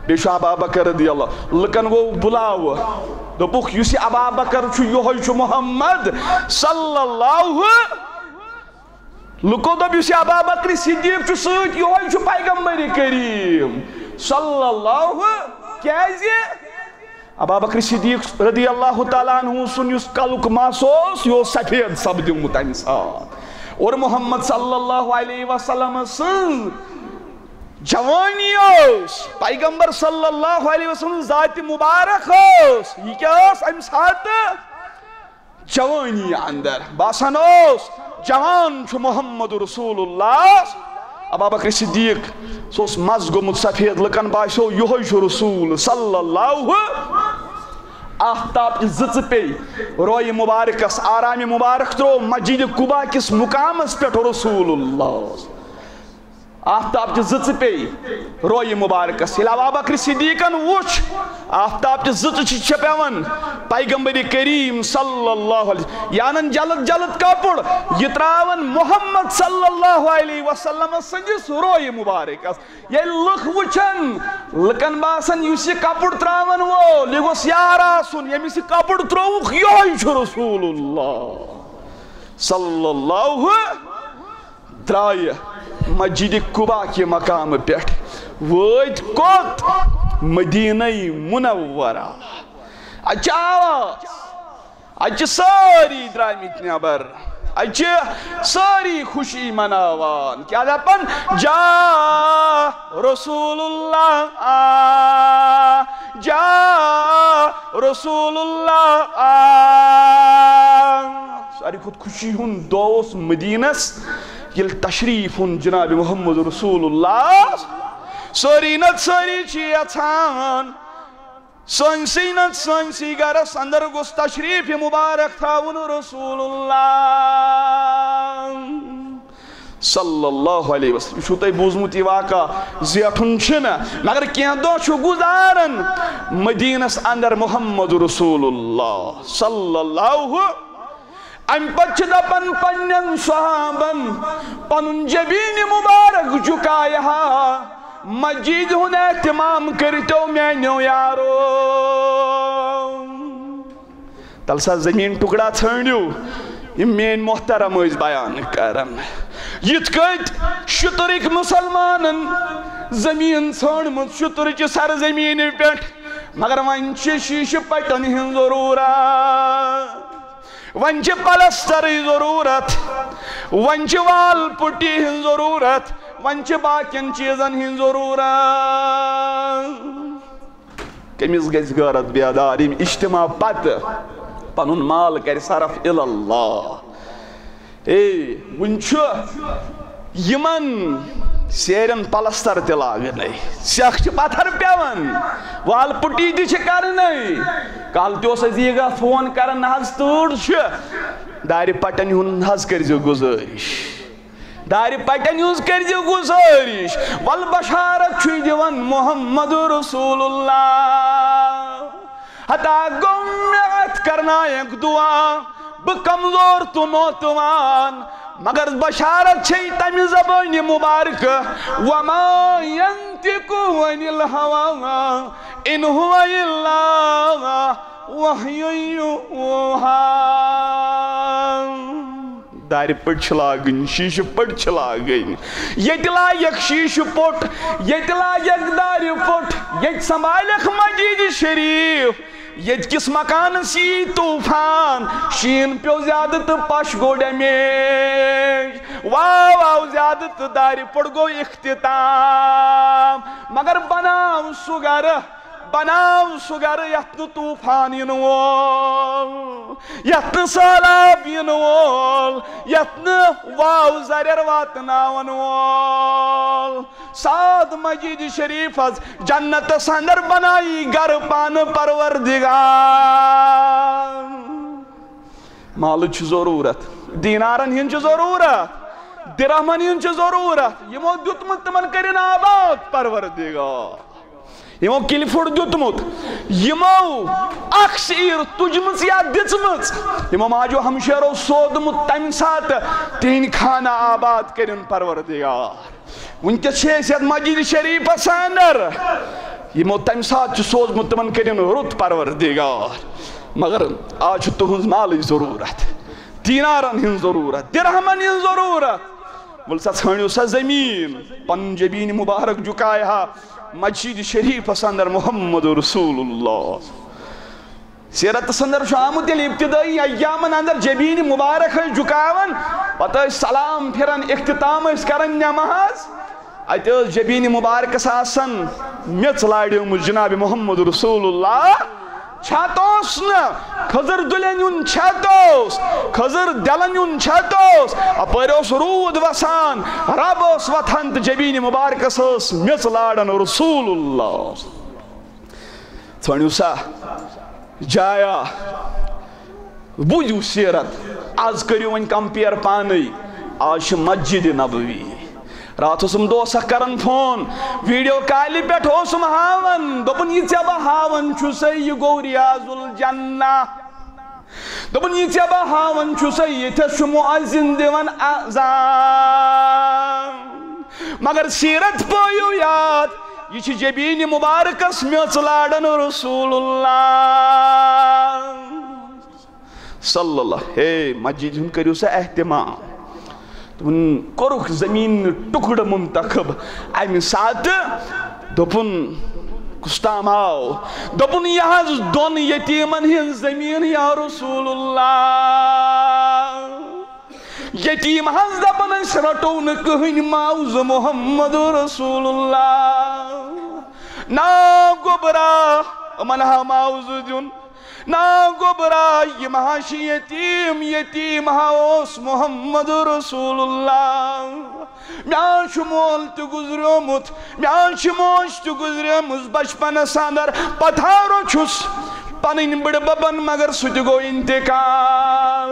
بیٚیہِ چھُ ابا بکر رضی اللہ، لُکن گوٚو بُلاوٕ، دوٚپُکھ، یُس یہِ ابا بکر چھُ، یِہوٚے چھُ محمد صلی اللہ۔ لُکو دوٚپ، یُس یہِ ابا بکر صدیق چھُ سۭتۍ، یِہوٚے چھُ پیغمبر کریم صلی اللہ۔ کیازِ؟ ابا بکر صدیق رضی اللہ تعالیٰ عنہ سُنٛد یُس کلُک مس اوس، یہِ اوس سفید سپدیومُت امہِ ساتہٕ۔ اور محمد صلی اللہ علیہ وسلم سٕنٛز جوانی اوس، پیغمبر صلی اللہ علیہ وسلم ذات مبارک اوس، یہِ کیٛاہ اوس امہِ ساتہٕ؟ جوانی اندر باسان اوس، جوان چھُ محمد رسول اللہ۔ ابا بکر صدیق، سُہ اوس مس گوٚمُت سفید، لُکن باسیو، یِہوٚے چھُ رسول صلی اللہ۔ آفتاب چہِ زٕژٕ پیٚیہِ رویہِ مبارکس، آرامہِ مبارک ترٛوو مسجد قباء کِس مقامس پٮ۪ٹھ رسول اللہ۔ آفتاب چہِ زٕژٕ پیٚیہِ رویہِ مبارکس۔ ییٚلہِ ابا بکر صدیقن وُچھ، آفتاب چہِ زٕژٕ چھِ چھپیوان پیغمبر کریم صلی اللہ علیہ، یہِ انان جلد جلد کپُر، یہِ ترٛاوان محمد صلی اللہ علیہ وسلم سٕنٛدِس رویہِ مبارکس۔ ییٚلہِ لُکھ وٕچھن، لُکن باسان، یُس یہِ کپُر ترٛاوان وول، یہِ گوٚژھ یار آسُن، ییٚمِس یہِ کپُر ترٛووُکھ، یِہوٚے چھُ رسول اللہ صلی اللہ۔ درٛایہِ مسجد قباء کہِ مقامہٕ پٮ۪ٹھ، وٲتۍ کوٚت؟ مدینہ منورہ۔ اَتہِ چھِ آواز، اَتہِ چھِ سٲری درٛامٕتۍ نٮ۪بر، اَتہِ چھِ سٲری خوشی مناوان۔ کیٛاہ دَپان؟ جاء رسول اللہ، آ، جاء رسول اللہ، آ۔ ساروی کھۄتہٕ خوشی ہُنٛد دۄہ اوس مدینس، ییٚلہِ تشریف اوٚن جناب محمد رسول اللہ۔ سٲری نتہٕ سٲری چھِ یژھان، سٲنسٕے نتہٕ سٲنسٕے گرس اندر گوٚژھ تشریف مبارک تھاوُن رسول اللہ صلی اللہ علیہ وسلم۔ یہِ چھُو تۄہہِ بوٗزمُت یہِ واقعہ، زیٹھُن چھُنہٕ، مگر کینٛہہ دۄہ چھُ گُزاران مدینس اندر محمد رسول اللہ صلی اللہ۔ امہِ پتہٕ چھِ دپان پننٮ۪ن صحابن، پنُن جبین مبارک جُکایہِ ہا، مسجد ہُنٛد اہتمام کٔرتو میانیو یارو۔ تل سا زمین ٹکڑا ژھٲنڈِو، یِم میٲنۍ محترم ٲسۍ بیان کران۔ یِتھ کٔنۍ شُترٕکۍ مسلمانن زمین ژھٲنڈمٕژ شُترٕچہِ سرزمینہِ پٮ۪ٹھ، مگر وۄنۍ چھِ شیشہٕ پٹن ہٕنٛز ضروٗرت، وۄنۍ چھِ پلسترٕچ ضروٗرت، وۄنۍ چھِ وال پُٹی ہٕنٛز ضروٗرت، وۄنۍ چھِ باقین چیٖزن ہٕنٛز ضروٗرت۔ کٔمِس گژھِ غٲرت بیدار، ییٚمہِ اجتماع پتہٕ پنُن مال کرِ صرف الی اللہ؟ اے، وُنہِ چھُ یِمن سیرٮ۪ن پلستر تہِ لاگنے، سٮ۪کھ چھِ پتھر پٮ۪وان، وال پُٹی تہِ چھِ کرنے۔ کالہٕ تہِ اوس عزیزا فون کران، نہ حظ تۭر چھِ، دارِ پٹن ہُنٛد حظ کٔرۍزیو گُزٲرِش۔ دارِ پٹن ہٕنٛز کٔرۍزِ گُزٲرِش۔ ول بشارت چھُے دِوان محمد رسول اللہ۔ ہتا گوٚو مےٚ اتھ کرنایک دعا، بہٕ کمزور تہٕ نوتوان، مگر بشارت چھے تمہِ زبٲنہِ مبارکہٕ، وما ينطق عن الهوى، ان هو الا وحی یوحی۔ دارِ پٔٹۍ چھِ لاگٕنۍ، شیٖشہٕ پٔٹۍ چھِ لاگٕنۍ۔ ییٚتہِ لاگٮ۪کھ شیٖشہٕ پوٚٹ، ییٚتہِ لاگٮ۪کھ دارِ پوٚٹ، ییٚتہِ سنبھالٮ۪کھ مسجد شریف، ییٚتہِ کِس مکانس یی طوفان، شیٖن پیوٚو زیادٕ تہٕ پش گوٚو ڈیمیج، واو آو زیادٕ تہٕ دارِ پوٚٹ گوٚو اختتام۔ مگر بناو سُہ گرٕ، بناو سُہ گرٕ یتھ نہٕ طوفان یِنہٕ وول، یتھ نہٕ سہلاب یِنہٕ وول، یتھ نہٕ واو زرٮ۪ر واتناون وول۔ ساد مسجد شریفس جنتس اندر بنایی گھر پانہٕ پروردگار۔ مالٕچ چھِ ضروٗرت، دینارن ہٕنٛز چھِ ضروٗرت، درہمن ہٕنٛز چھِ ضروٗرت۔ یِمو دیُتمُت تِمن کٔرِن آباد پروردگار۔ یِمو کِلۍ پھُٹ دیُتمُت، یِمو اکھ سیٖر تُجمٕژ یا دِژمٕژ، یِمو ماجو ہمشیرو سوٗدمُت تمہِ ساتہٕ، تِہنٛدۍ خانہ آباد کٔرِن پروردگار۔ وٕنکیٚس چھِ أسۍ یتھ مسجد شریفس اندر، یِمو تمہِ ساتہٕ چھُ سوٗزمُت تِمن کٔرِن رُت پروردگار۔ مگر آز چھُ تُہنٛز مالٕچ ضروٗرت، دینارن ہٕنٛز ضروٗرت، درہمن ہٕنٛز ضروٗرت۔ ول سا ژھٲنٛڈِو سا زٔمیٖن، پنُن جبیٖن مُبارک جُکایہِ ہا مسجد شریفس اندر محمد رسول اللہ۔ سیرتس اندر چھُ آمُت ییٚلہِ ابتدٲیی ایامن اندر جبیٖن مُبارک ٲسۍ جُکاوان، پتہٕ ٲسۍ سلام پھِران، اختتام ٲسۍ کران نماز، اتہِ ٲس جبیٖن مُبارکس آسان میٚژ لاریمٕژ جناب محمد رسول اللہ۔ چھت اوس نہٕ، خضر دُلن ہُنٛد چھت اوس، خضر دلن ہُنٛد چھت اوس، اپٲرۍ اوس روٗد وسان، رب اوس وۄتھان تہٕ جبیٖن مُبارکس ٲس میٚژ لاران رسول اللہ۔ ژھٲنٛڈِو سا جایا، بوٗزِو سیرت۔ از کٔرِو وۄنۍ compare پانے۔ از چھِ مسجد نبوی۔ راتھ اوسُم دوست اکھ کران فون، ویڈیو کالہِ پٮ۪ٹھ اوسُم ہاوان، دوٚپُن، "یہِ ژےٚ بہٕ ہاوان چھُسے، یہِ گوٚو ریاض الجنہ۔" دوٚپُن، "یہِ ژےٚ بہٕ ہاوان چھُسے، ییٚتھس چھُ مؤذن دِوان اذان۔ مگر سیرت پٲیِو یاد، یہِ چھِ جبیٖن مُبارکس میٚژ لاران رسول اللہ صلی اللہ۔" ہے، مسجد ہُنٛد کٔرِو سا اہتمام۔ دوٚپُن، کوٚرُکھ زٔمیٖن ٹُکڑٕ منتخب۔ اَمہِ ساتہٕ دوٚپُن، کُس تام آو، دوٚپُن، "یہِ حظ دۄن یتیٖمن ہٕنٛز زٔمیٖن یا رسول اللہ۔" یتیٖم حظ دپان، "أسۍ رٹو نہٕ کٕہٕنۍ معاوضہٕ محمد رسول اللہ۔ نا گوٚبرا، یِمن ہا معاوضہٕ دیُن۔ نا گوٚبرا، یِم ہا چھِ یتیٖم، یتیٖم ہا اوس محمد رسول اللہ۔ مےٚ ہا چھُ مول تہِ گُزریومُت، مےٚ ہا چھِ موج تہِ گُزریمٕژ بچپنس اندر۔ پتہٕ ہا روٚچھُس پنٕنۍ بٕڈٕ ببن، مگر سُہ تہِ گوٚو انتقال۔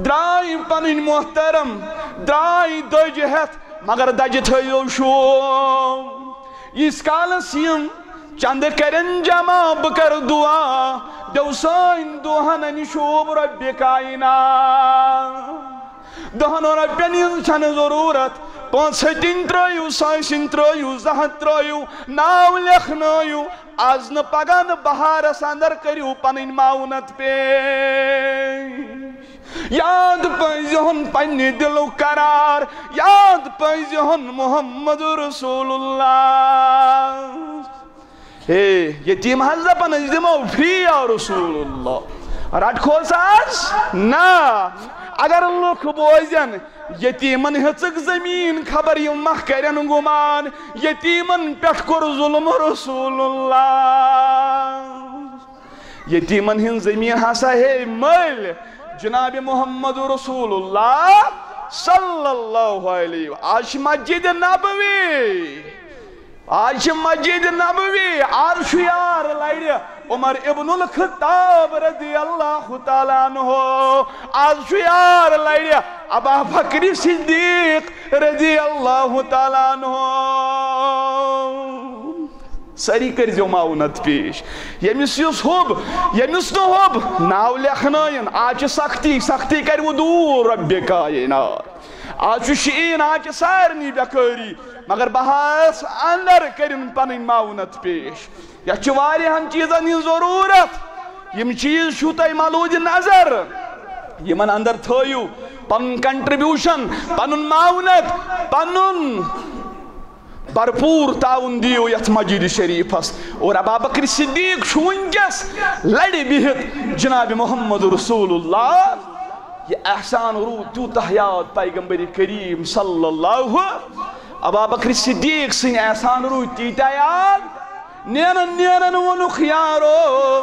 درٛاے پنٕنۍ محترم، درٛاے دٔج ہٮ۪تھ، مگر دجہِ تھٲیِو شوٗب۔ ییٖتِس کالس یِم چندٕ کرن جمع، بہٕ کرٕ دعا، دیو سٲنۍ دعاہن انہِ شوٗب رۄبِ کاینات۔ دہن رۄپین ہٕنٛز چھنہٕ ضروٗرت، پانٛژھ ہتٕنۍ ترٲیِو، ساسٕنۍ ترٲیِو، زٕ ہتھ ترٲیِو، ناو لیکھنٲیِو۔ از نہٕ پگاہ نہٕ بہارس اندر کٔرِو پنٕنۍ معاونت پیش۔ یاد پٲیزِہون پننہِ دِلُک قرار، یاد پٲیزِہون محمد رسول اللہ۔ ہے، یتیٖم حظ دپان، "أسۍ دِمو free یا رسول اللہ۔" رٹکھوس از؟ نہ۔ اگر لُکھ بوزن، یتیٖمن ہیژٕکھ زٔمیٖن، خبر یِم ما کرن گُمان، یتیٖمن پٮ۪ٹھ کوٚر ظلم رسول اللہ۔ یتیٖمن ہٕنٛز زٔمیٖن ہسا ہے مٔلۍ جناب محمد رسول اللہ صلی اللہ علیہ و-، آز چھِ مسجد نبوی، آز چھِ مسجد نبوی، آز چھُ یار لرِ عمر ابن الخطاب رضی اللہ تعالیٰ عنہ، آز چھُ یار لرِ ابا بکر صدیق رضی اللہ تعالیٰ عنہ۔ سٲری کٔرۍزیو معاونت پیش۔ ییٚمِس یُس ہوٚب، ییٚمِس نہٕ ہوٚب، ناو لیکھنٲیِن۔ آز چھِ سختی، سختی کَرِ وۄنۍ دوٗر رۄبِ کاینات۔ آز چھُ شیٖن، آز چھِ سارنٕے بٮ۪کٲری، مگر بہارَس اندر کٔرِن پنٕنۍ معاونت پیش۔ یَتھ چھِ واریاہَن چیٖزَن ہٕنٛز ضروٗرت۔ یِم چیٖز چھُو تۄہہِ ملوٗدِ نظر، یِمَن اندر تھٲیِو پنُن contribution، پنُن معاونت، پنُن بھرپور تعاون دِیِو یَتھ مسجد شریفس۔ اور ابا بکر صدیق چھُ وٕنکیٚس لَرِ بِہِتھ جناب محمد رسول اللہ۔ یہِ احسان روٗد تیوٗتاہ یاد پیغمبر کریم صلی اللہ، ابا بکر صدیق سٕنٛدۍ احسان روٗدۍ تیٖتیٛاہ یاد۔ نیران نیران ووٚنُکھ، یارو،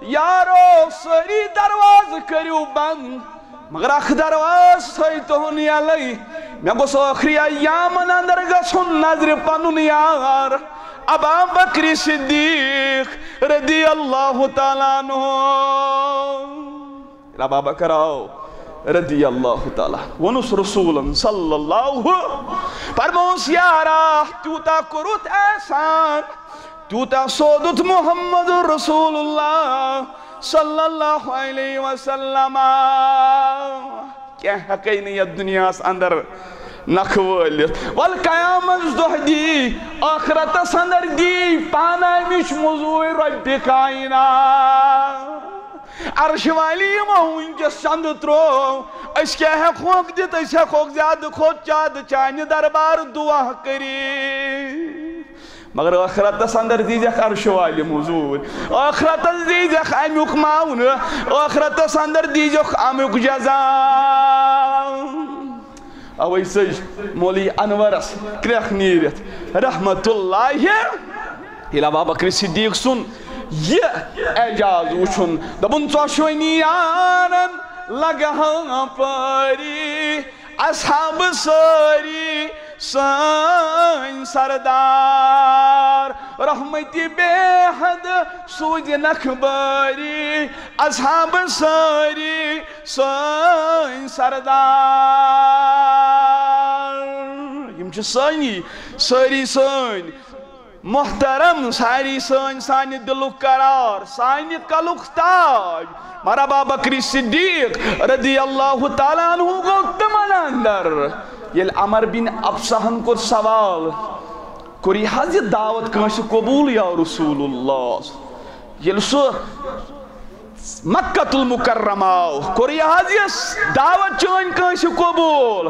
یارو، سٲری دروازٕ کٔرِو بنٛد، مگر اکھ دروازٕ تھٲیتون یَلَے۔ مےٚ گوٚژھ ٲخری ایامن اندر گژھُن نظرِ پنُن یار ابا بکر صدیق رضی اللہ تعالیٰ عنہ۔ ییٚلہِ ابا بکر آو رضی اللہ تعالیٰ، ووٚنُس رسولن صلی اللہ، فرمووُس، یارا، تیوٗتاہ کوٚرُتھ احسان، تیوٗتاہ سوٗدُتھ محمد رسول اللہ صلی اللہ علیہ وسلم۔ کینٛہہ ہٮ۪کَے نہٕ یَتھ دُنیاہَس اندر نکھٕ وٲلِتھ۔ وَلہٕ قیامَس دۄہ دی، ٲخرتَس اندر دی پانہٕ اَمِچ مٔزوٗرۍ رۄبِ کائنات۔ عرش والی یِمو وٕنکیٚس چندٕ ترٛوو، أسۍ کیٛاہ ہٮ۪کہوکھ دِتھ؟ أسۍ ہٮ۪کہوکھ زیادٕ کھۄتہٕ زیادٕ چانہِ دربار دُعا کٔرِتھ۔ مگر ٲخرتس اندر دیٖزٮ۪کھ عرشہٕ والہِ مٔزوٗرۍ، ٲخرتس دیٖزٮ۪کھ امیُک معاونہٕ، ٲخرتس اندر دیٖزٮ۪کھ امیُک جزا۔ اوے سٔج مولوی انورس کرٛیکھ نیٖرِتھ رحمت اللہ، ییٚلہِ ابا بکر صدیق سُنٛد یہِ اعجاز وُچھُن، دوٚپُن، ژۄشوٕنی یارن لگہٕ ہا پٲری، اصحاب سٲری سٲنۍ سردار، رحمتِ بے حد سوٗزنکھ بٲری، اصحاب سٲری سٲنۍ سردار۔ یِم چھِ سٲنی، سٲری سٲنۍ۔ محترم، ساری سٲنۍ، سانہِ دِلُک قرار، سانہِ کلُک تاج، مگر ابا بکر صدیق رضی اللہ تعالیٰ عنہ گوٚو تِمن اندر۔ ییٚلہِ عمر بن افسہن کوٚر سوال، کوٚر، یہِ حظ یہِ دعوت کٲنٛسہِ قبوٗل یا رسول اللہ؟ ییٚلہِ سُہ مکہ المکرمہ آو، کوٚر یہِ حظ یہِ دعوت چٲنۍ کٲنٛسہِ قبوٗل؟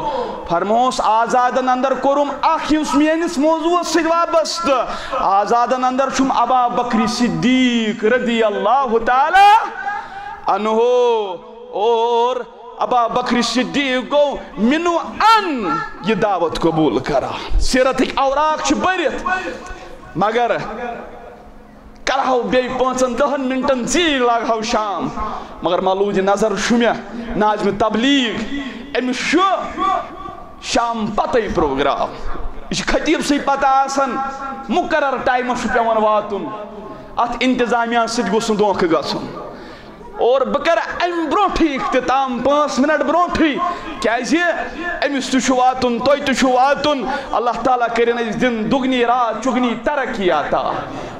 فرموس، آزادن اندر کوٚرُم اکھ، یُس میٲنِس موضوعس سۭتۍ وابستہٕ۔ آزادن اندر چھُم ابا بکر صدیق رضی اللہ تعالیٰ عنہ۔ اور ابا بکر صدیق گوٚو مِنو ان یہِ دعوت قبوٗل کران۔ سیرتٕکۍ اوراق چھِ بٔرِتھ، مگر کرہو بیٚیہِ پانٛژن دہن منٹن ژیٖرۍ لاگہو شام، مگر ملوٗدِ نظر چھُ مےٚ ناظمِ تبلیغ، أمِس چھُ شام پتے پروگرام۔ یہِ چھُ خطیب سٕے پتہ آسان، مقرر ٹایمس چھُ پٮ۪وان واتُن۔ اتھ انتظامیہ سۭتۍ گوٚژھ نہٕ دھوکہٕ گژھُن۔ اور بہٕ کرٕ امہِ برونٛٹھٕے اختتام، پانٛژھ منٹ برونٛٹھٕے، کیازِ أمِس تہِ چھُ واتُن، تۄہہِ تہِ چھُ واتُن۔ اللہ تعالیٰ کٔرِن اَسہِ دِن دُگنی، راتھ چُگنی ترقی عطا۔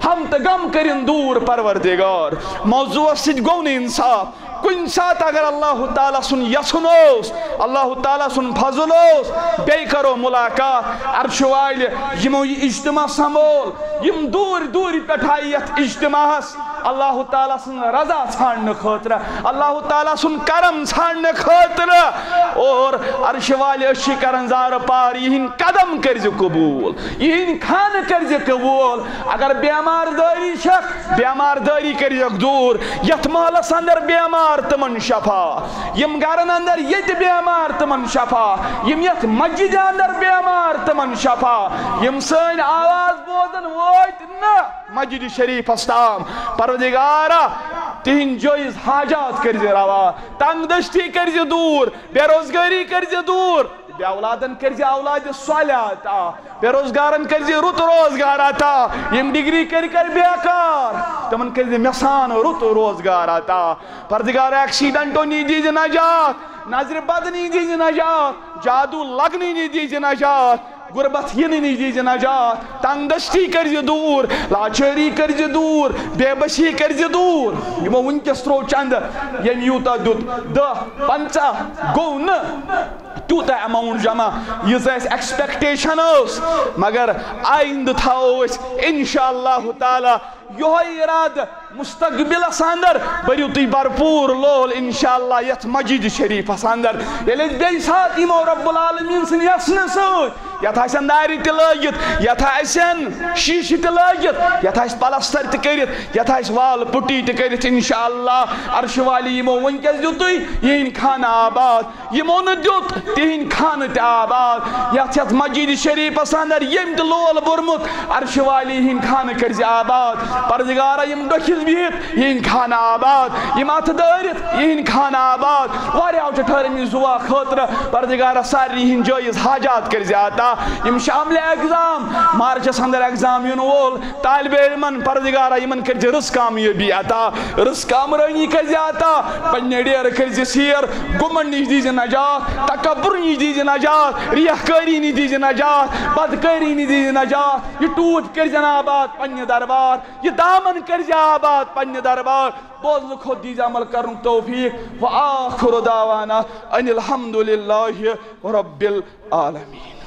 ہم تہٕ غم کٔرِن دوٗر پروردگار۔ موضوعس سۭتۍ گوٚو نہٕ انصاف۔ کُنہِ ساتہٕ اگر اللہ تعالیٰ سُنٛد یژھُن اوس، اللہ تعالیٰ سُنٛد فضل اوس، بیٚیہِ کرو ملاقات۔ عرشہٕ والہِ یِمو یہِ اجتماع سنبھول، یِم دوٗرِ دوٗرِ پٮ۪ٹھ آیہِ یتھ اجتماعس اللہ تعالیٰ سٕنٛز رضا ژھانڈنہٕ خٲطرٕ، اللہ تعالیٰ سُنٛد کرم ژھانڈنہٕ خٲطرٕ۔ اور عرشہٕ والہِ، أسۍ چھِ کران زارٕ پار، یِہِنٛدۍ قدم کٔرزِ قبوٗل، یِہِنٛدۍ خانہٕ کٔرزِ قبوٗل۔ اگر بیمار دٲری چھکھ، بیمار دٲری کٔرزٮ۪کھ دوٗر۔ یتھ محلس اندر بیمار، تِمن شفا۔ یِم گرن اندر ییٚتہِ بیمار، تِمن شفا۔ یِم یتھ مسجدِ اندر بیمار، تِمن شفا۔ یِم سٲنۍ آواز بوزن وٲتۍ نہٕ مسجدِ شریفس تام، پروردگارا، تِہنٛدۍ جٲیز حاجات کٔرزِ روا، تنگ دستی کٔرزِ دوٗر، بے روزگٲری کٔرزِ دوٗر، بے اولادن کٔرزِ اولادِ صالحہ عطا، بے روزگارن کٔرزِ رُت روزگار عطا، یِم ڈگری کٔرۍ کٔرۍ بیکار، تِمن کٔرزِ مےٚ سان رُت روزگار عطا۔ پروردگار، ایکسیڈنٹو نِش دیٖزِ نجات، نظرِ بدنی دیٖزِ نجات، جادو لگنہٕ نِش دیٖزِ نجات، غربت یِنہٕ نِش دیٖزِ نجات، تنگ دستی کٔرزِ دوٗر، لاچٲری کٔرزِ دوٗر، بے بسی کٔرزِ دوٗر۔ یِمو وٕنکیٚس ترٛوو چندٕ، ییٚمۍ یوٗتاہ دیُت، دَہ، پنٛژاہ گوٚو نہٕ تیوٗتاہ ایماوُنٹ جمع، ییٖژاہ اَسہِ ایکسپیکٹیشن ٲس، مگر آیندٕ تھاوو أسۍ انشاءاللہ تعالیٰ یہوے ارادٕ مستقبلس اندر بٔرِو تُہۍ بھرپوٗر لول انشاءاللہ یتھ مسجد شریفس اندر۔ ییٚلہِ أسۍ بیٚیہِ ساتہٕ یِمو رب العالمین سٕنٛدِ یژھنہٕ سۭتۍ، یتھ آسن دارِ تہِ لٲگِتھ، یتھ آسن شیٖشہٕ تہِ لٲگِتھ، یتھ آسہِ پلستر تہِ کٔرِتھ، یتھ آسہِ وال پُٹی تہِ کٔرِتھ، انشاءاللہ عرشہِ والی یِمو وٕنکیٚس دیُتُے، یِہِنٛدۍ خانہٕ آباد۔ یِمو نہٕ دیُت، تِہِنٛدۍ خانہٕ تہِ آباد۔ یَتھ یَتھ مسجد شریٖفَس اندر ییٚمۍ تہِ لول بوٚرمُت، عرشہِ والی ہِنٛدۍ خانہٕ کٔرزِ آباد۔ پروردگارا، یِم ڈۄکھِس بِہِتھ، یِہِنٛدۍ خانہٕ آباد۔ یِم اَتھٕ دٲرِتھ، یِہِنٛدۍ خانہٕ آباد۔ واریاہو چھِ ٹھٔہرمٕتۍ زُوا خٲطرٕ۔ پروردگارا، سارنٕے ہِنٛدۍ جٲیِز حاجات کٔرزِ عطا۔ یِم شاملہِ ایگزام، مارچَس اندر ایگزام یُن وول، طالب علمن پروردگارا یِمن کٔرزِ رٕژ کامیٲبی عطا، رٕژ کامرٲنی کٔرزِ عطا، پننہِ ڈیرٕ کٔرزِ سیر، گُمنڈ نِش دیزِ نجات، تکبر نِش دیزِ نجات، ریاکٲری نِش دیزِ نجات، بدکٲری نِش دیزِ نجات۔ یہِ ٹوٗپۍ کٔرزٮ۪ن آباد پننہِ دربار، یہِ دامن کٔرزِ آباد پننہِ دربار۔ بوزنہٕ کھۄتہٕ دیزِ عمل کرنُک توفیق۔ وآخر دعوانا ان الحمد للہ رب العالمین۔